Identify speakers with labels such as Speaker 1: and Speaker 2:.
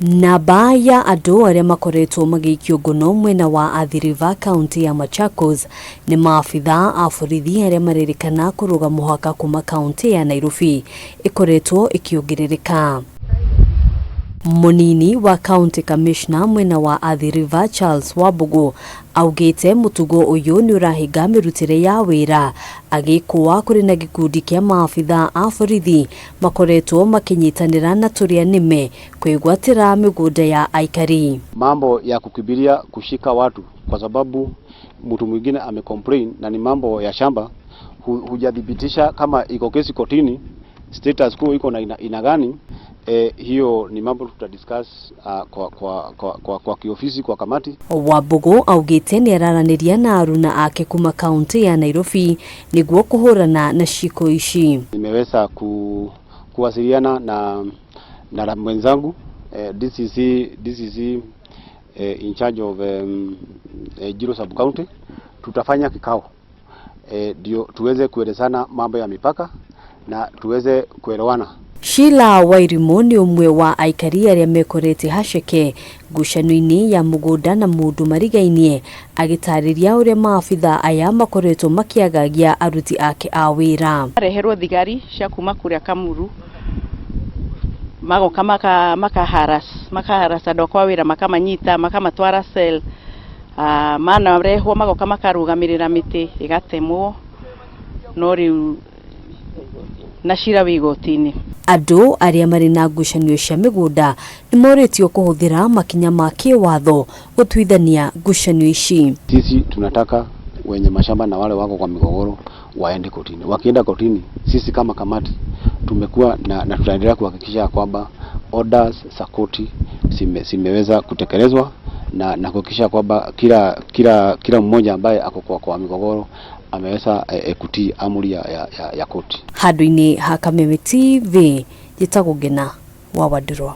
Speaker 1: Namba ya andũ arĩa makoretwo magĩikio ngono mwena wa Athi River kaunti ya Machakos nĩ maabitha a borithi arĩa marerĩkana kũrũga mũhaka kuma kaunti ya Nairobi ĩkoretwo ĩkĩongerereka. Mũnini wa county commissioner mwena wa Athi River Charles Wambugu augĩte mũtugo ũyũ nĩ ũrahinga mĩrutĩre ya wĩra agĩkũa kũrĩ na gĩkundi kĩa maabitha a borithi makoretwo makĩnyitanĩra na tũrĩa nĩme kwĩgwatĩra mĩgũnda ya aikari.
Speaker 2: Mambo ya kukimbilia kushika watu kwa sababu mtu mwingine amecomplain na ni mambo ya shamba, hujathibitisha kama iko kesi kotini, status quo iko na ina gani. Hiyo ni mambo tutadiscuss kwa kiofisi kwa kamati.
Speaker 1: Wambugu augĩte nĩ araranĩria na aruna ake kuma kaunti ya Nairobi nĩguo kũhũrana na ciĩko ici.
Speaker 2: Nimeweza kuwasiliana na mwenzangu DCC in charge of Njiru sub county. Tutafanya kikao ndio tuweze kuelezana mambo ya mipaka na tuweze kuelewana.
Speaker 1: Sheila Wairimu nĩ ũmwe wa aikari arĩa mekorete haceke ngucanio-inĩ ya mũgũnda na mũndũ marigainie agĩtarĩria ũrĩa maabitha aya makoretwo makĩagagia aruti ake a wĩra.
Speaker 3: Reherwo thigari cia kuma kũrĩa Kamuru magoka makaharas andũ akwa wĩra, makamanyita, makamatwara cell, manarehwo magoka makarũgamĩrĩra mĩtĩ ĩgatemwo, no rĩu na cira wĩ igoti-inĩ.
Speaker 1: Andũ arĩa marĩ na ngucanio cia mĩgũnda nĩ morĩtio kũhũthĩra makinya ma kĩwatho gũtuithania ngucanio ici.
Speaker 2: Sisi tunataka wenye mashamba na wale wako kwa migogoro waende kotini. Wakienda kotini, sisi kama kamati tumekuwa na tutaendelea kuhakikisha kwamba orders za koti zimeweza kutekelezwa na kuhakikisha kwamba kila mmoja ambaye ako kwa migogoro ameweza kutii amri ya koti.
Speaker 1: Handũ-inĩ ha Kameme TV, njĩtagwo Ngena wa Wandirwa.